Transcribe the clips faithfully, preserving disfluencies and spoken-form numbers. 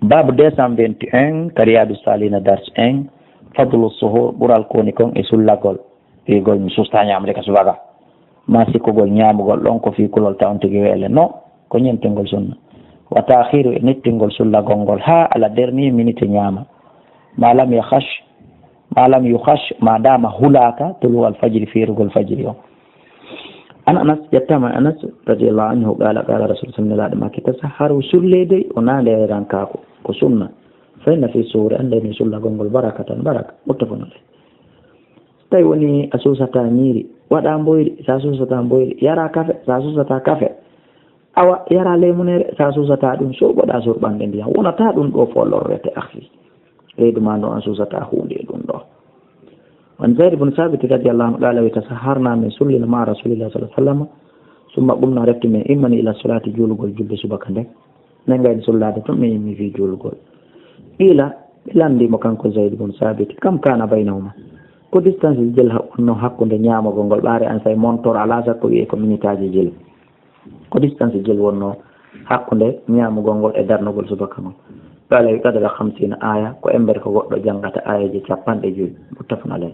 Baabu deux cent vingt et un, ka Riyadu Salihina dars un, fadlu suhur, ɓural ko woni kon e sullagol, wi'ugol mi susta ñaamde ka subaka. Ma sikkugol ñaamugol ɗon ko fii kulol tawon tigi weele. No, ko ñentingol sunna. Wa taakhiru, e nettingol sullagol ngol haa ala dernier minute ñaama. Ma lam yakhash, ma lam yukhash, ma dama hulaaka tulu al fajri, feerugol fajiri on. An Anas, ƴettaama e Anas, radiyallahu anhu, qaala, qaala Rasul sallallahu alaihi wasallam, "Tasahharu, sullee dey, o naande rankaaku, ko sunna. Fa inna fi suhuri, annde ni sullagol ngol barakatan, baraka." Muttafaqun alayh. So tawi woni a suusataa ñiiri, waɗaa mboyri, so a suusataa mboyri, yaraa kafe, so a suusataa kafe, awa, yaraa leemunere, so a suusataa ɗum, soɓoɗaa surɓande ndiyan. Wonataa ɗum ɗoo fow lorrete, akhi. Reedu maa ndun an suusataa huunde e ɗum ɗoo. Wa an Zayd ibn Thabit radiyallahu anhu qaala, wi, "Tasahharna, min sullino ma Rasulillahi sallallahu alaihi wasallam, summa qumna, refti min immani ila salati, juulugol julde subaka nden. Min gayni sullaade tun, min immi fii juulugol." Qiila, ɓe lanndii mo kanko Zayd ibn Thabit, kam kana baynahuma? Ko distance jel ha-, wonno hakkunde ñaamugol ngol? Ɓaare an say montor alaa sakko wi'e ko minitaaji jel. Ko distance jel wonno hakkunde ñaamugol ngol e darnugol subaka ngol? Qaala, wi, "Qadra khamsina aya, ko embere ko goɗɗo janngata ayaji capanɗe jowi." Muttafaqun alayh.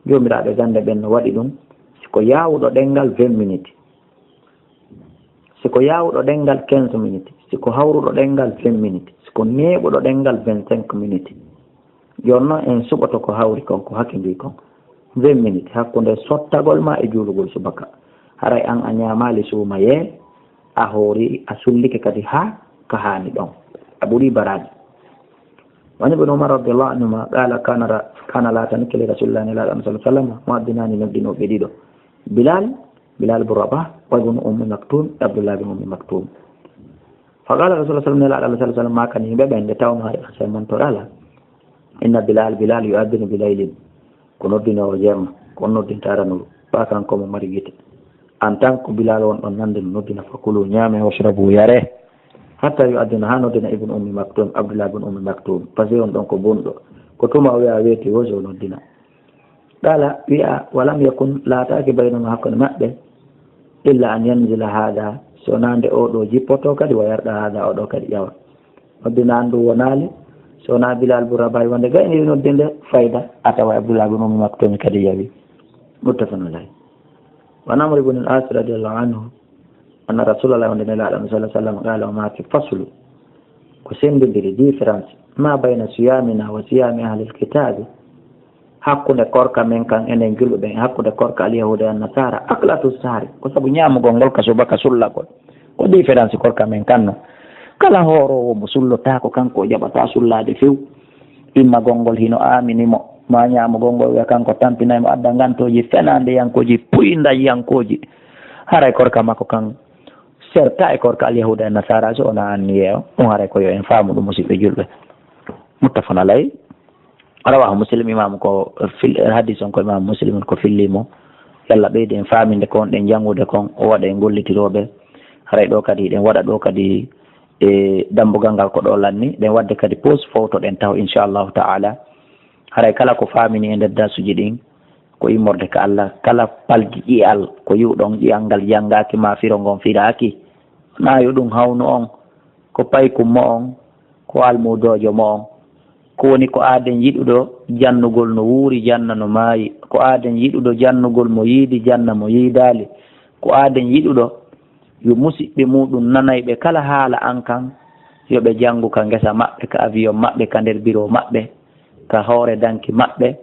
Joomiraaɓe gannde ɓen no waɗi ɗum, si ko yaawuɗo ɗemngal, vingt minutes. Si ko yaawuɗo ɗemngal, quinze minutes. Si ko hawruɗo ɗemngal, vingt minutes. Si ko neeɓuɗo ɗemngal, vingt-cinq minutes. Jooni non en suɓoto ko hawri kon, ko hakindii kon. Vingt minutes hakkunde sottagol maa e juulugol subaka. Haray an a ñaamaali suumayee, a hoori, a sullike kadi haa ka haani ɗon. A ɓurii baraaji. Wa an Ibn Umar radiyallahu anhuma qaala, kaana ra-, kaana laatani kadi Rasuulullaahi, Nelaaɗo Allah sallallahu alaihi wasallam, mu'adhdhinaani, noddinooɓe ɗiɗo. Bilal, Bilal bin Rabah, wa Ibn Ummi Maktum, Abdullah bin Ummi Maktum. Fa qaala Rasuulullaahi sallallahu alaihi wasallam, Nelaaɗo Allah sallallahu alaihi wasallam maakani yimɓe ɓen nde tawnoo hari asay montor alaa. Inna Bilal, Bilal yu'adhdhinu bi laylin. Ko noddinoowo jemma, ko on noddinta aranuru. Ɓaa kanko mo mari gite. En tant que Bilal won ɗon nande no noddina, fa kulu, ñaame, washrabu, yare. Hatta yu'adhdhina, haa noddina Ibn Ummi Maktum, Abdullah bin Ummi Maktum. Parce que on ɗon ko bunɗo. Ko tuma o wi'a weeti woo, si o noddina. Qaala, wi'a, walam yakun, laataaki, baynahum, hakkunde maɓɓe, illa an yanzila haada, so wonaa nde oo ɗoo jippotoo kadi, wa yarqa haada, oo ɗoo kadi ƴawa. Noddinaandu wonaali, so wonaa Bilal bun Rabah, wonde gayni noddinde fayda, a tawa Abdullah bin Ummi Maktum kadi yawi. Muttafaqun alayh. Wa an Amr ibn al-As radiyallahu anhu, anna Rasulallah, wonde Nelaaɗo sallallahu alaihi wasallam, qaala, o maaki, faslu, ko senndindiri, différence, ma bayna siyamina wa siyami ahlil kitaabi, hakkunde korka men kan enen julɓe ɓen, hakkunde korka alyahuuda e annasaara, aklatu sahari, ko sabu ñaamugol ngol ka subaka sullagol. Ko différence korka men kan non. Kala hooroowo mo sullotaako, kanko o jaɓataa sullaade few. Immagol ngol hino aamini mo, maa ñaamugol ngol wi'a kanko tampinay mo, adda ngantooji fenaandeyankooji, puyndayankooji. Haray korka makko kan serta e korka alyahuuda e nasaara, so wonaa anniyee on. Ɗum haray ko yo en faamu ɗum, musiɓɓe julɓe. Muttafaqun alayh. Rawahu Muslim, imaamu ko fil-, hadis on ko imaamu Muslim ko filli mo. Yalla ɓeydi en faaminde ko wonɗen janngude kon, o waɗa en gollitirooɓe. Haray ɗoo kadi, ɗen waɗa ɗoo kadi e dambugal ngal ko ɗoo lanni. Ɗen waɗde kadi pause fowtoɗen taho, inchallahu ta'ala. Haray kala ko faamini e nder darsuji ɗin, ko immorde ka Allah. Kala palgi ƴi'al ko yi'uɗon, ƴi'al ngal janngaaki maa firo ngon firaaki, na yo ɗum hawnu on ko paykum mo'on, ko almuudoojo mo'on. Ko woni ko aaden yiɗuɗo jannugol no wuuri, janna no maayi. Ko aaden yiɗuɗo jannugol mo yiidi, janna mo yiidaali. Ko aaden yiɗuɗo yo musiɓɓe muuɗum nanayɓe kala haala an kan, yo ɓe janngu ka ngesa maɓɓe, ka avion maɓɓe, ka nder biro maɓɓe, ka hoore danki maɓɓe,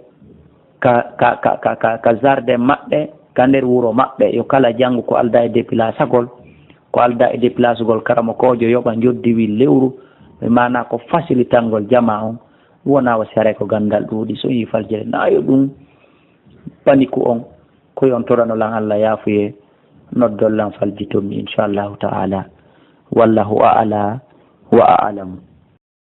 ka, ka, ka, ka, ka, ka jardin maɓɓe, ka nder wuro maɓɓe. Yo kala janngu ko aldaa e depilasagol, ko aldaa e depilasugol karamokoojo yoɓa njoddiwil lewru, e maanaa ko fasilitangol jamaa on, wonaa wa si haray ko ganndal ɗuuɗi, so yii faljere, na yo ɗum paniku on, ko yo on torano lan Allah yaafuye, noddon lan faljitun mi, inchallahu ta'ala. Wallahu a'la wa a'lamu.